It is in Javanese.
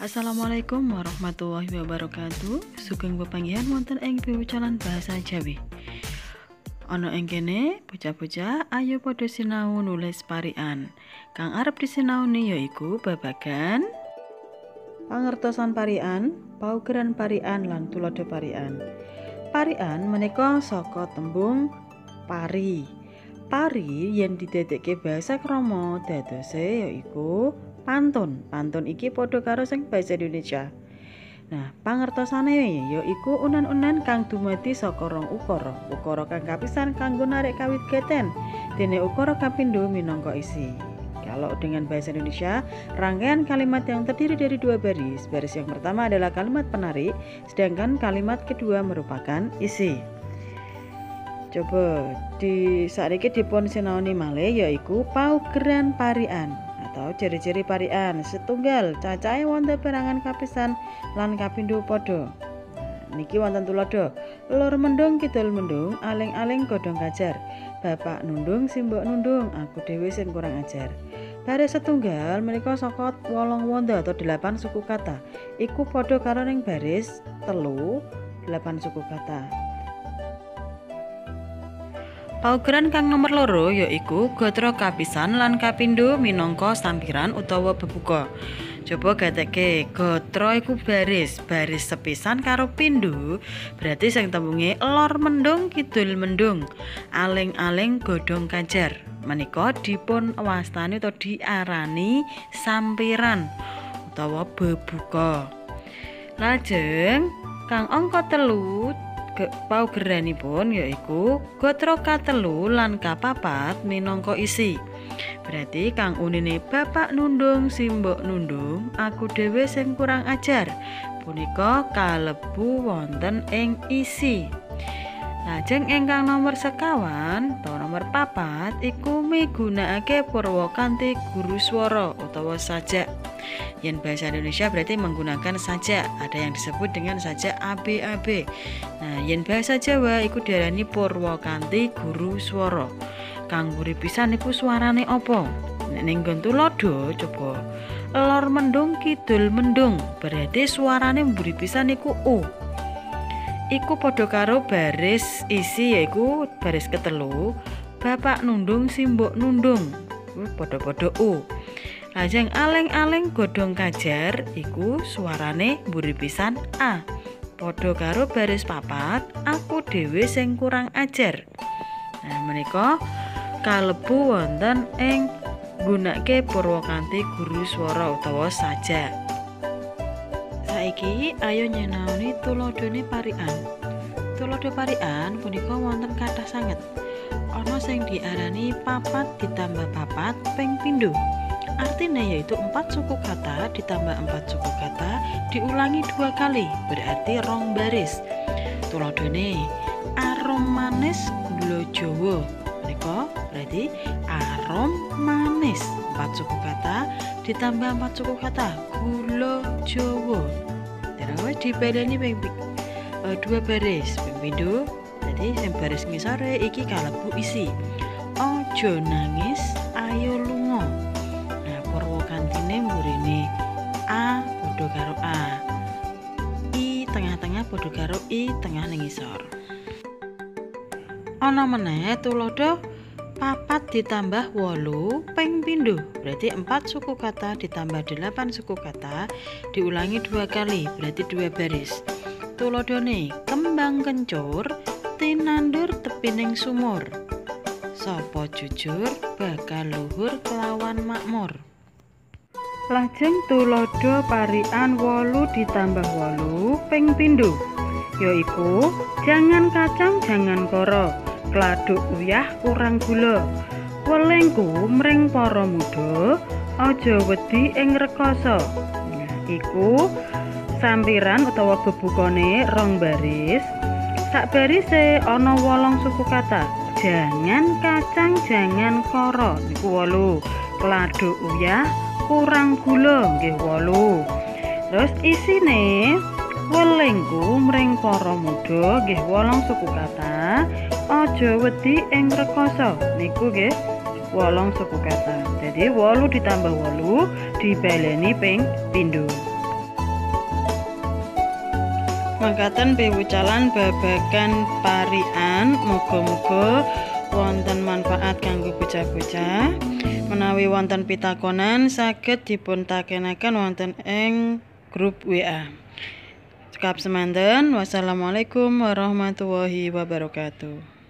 Assalamualaikum warahmatullahi wabarakatuh. Sugeng pepanggihan wonten ing piwucalan bahasa Jawi. Ana ing kene, bocah-bocah ayo padha sinau nulis parikan. Kang arep disinaoni yaiku babagan pangertosan parikan, paugeran parikan lan tuladha parikan. Parikan menika saka tembung pari. Pari yen didadekke basa krama dadose yaiku pantun. Pantun iki padha karo sing basa Indonesia. Nah, pangertosane yaiku unen-unen kang dumadi saka rong ukara. Ukara kang kapisan kanggo narik kawigatan, dene ukara kapindho minangka isi. Kalau dengan bahasa Indonesia, rangkaian kalimat yang terdiri dari dua baris. Baris yang pertama adalah kalimat penarik, sedangkan kalimat kedua merupakan isi. Coba di saat ini dipun sinaoni malih yaiku paugeran parikan atau ciri-ciri parikan. Setunggal, cacahe wonten perangan kapisan lan kapindho padha. Niki wonten tuladha. Lor mendung kidul mendung, aling-aling godhong kajar. Bapak nundung simbok nundung, aku dhewe sing kurang ajar. Baris setunggal menika saka 8 wanda atau 8 suku kata. Iku padha karo ning baris 3 8 suku kata. Paugeran kang nomor 2 yaiku gatra kapisan lan kapindho minangka sampiran utawa bebuka. Coba gatekke, gatra iku baris, baris sepisan karo pindho, berarti sing tembunge lor mendung kidul mendung, aling-aling godhong kajar. Menika dipun wastani utawa diarani sampiran utawa bebuka. Lajeng kang angka 3 paugeranipun yaiku gatra katelu lan kapapat minangka isi. Berarti kang unine bapak nundung simbok nundung, aku dhewe sing kurang ajar, punika kalebu wonten ing isi. Lajeng ingkang nomor sekawan atau nomor 4 iku migunakake purwa kanthi guru swara utawa sajak. Yen bahasa Indonesia berarti menggunakan sajak, ada yang disebut dengan sajak ABAB. Nah, yen bahasa Jawa iku diarani purwa kanthi guru swara. Kang mburi pisan iku suarane apa? Nek ning nggon tuladha coba lor mendung kidul mendung, berarti suarane mburi pisan iku u. Iku padha karo baris isi yaiku baris ketelu, bapak nundung simbok nundung, padha-padha u. Lajeng aling-aling godhong kajar iku suarane mburi pisan a. Padha karo baris 4, aku dhewe sing kurang ajar. Nah, menika kalebu wonten ing nggunakake purwa kanthi guru swara utawa sajak. Saiki ayo nyinaoni tuladhane parikan. Tuladha parikan punika wonten kathah sanget. Ana sing diarani 4 ditambah 4 ping pindho. Artinya yaitu 4 suku kata ditambah 4 suku kata diulangi 2 kali, berarti rong baris. Tuladhane arom manis gula Jawa. Menika berarti arom manis 4 suku kata ditambah 4 suku kata gula Jawa. Terus dibaleni ping 2 baris ping pindho. Dadi sing baris ngisore iki kalebu isi. Aja nangis, ayo lunga. Nah, purwa kantine mburine A padha karo A, I tengah-tengah padha karo I tengah ning ngisor. Ana meneh tuladha 4 ditambah 8 ping pindho, berarti 4 suku kata ditambah 8 suku kata diulangi 2 kali, berarti 2 baris. Tuladhane kembang kencur tinandur tepining sumur, sapa jujur bakal luhur kelawan makmur. Lajeng tuladha parikan 8 ditambah 8 ping pindho, yaiku jangan kacang jangan koro, kladuk uyah kurang gula, welingku mring para muda, aja wedi ing rekasa. Nah, iku sampiran utawa bebukane rong baris. Sak barise ana 8 suku kata. Jangan kacang jangan koro niku 8, kladuk uyah kurang gula nggih 8. Terus isine welingku mring para muda nggih 8 suku kata, aja wedi ing rekasa niku nggih 8 suku kata. Jadi 8 ditambah 8 dibaleni ping pindho. Mekaten piwucalan babagan parikan. Muga-muga wonten manfaat kanggo bocah-bocah. Menawi wonten pitakonan saged dipun takenaken wonten ing grup WA. Cekap semanten, wassalamualaikum warahmatullahi wabarakatuh.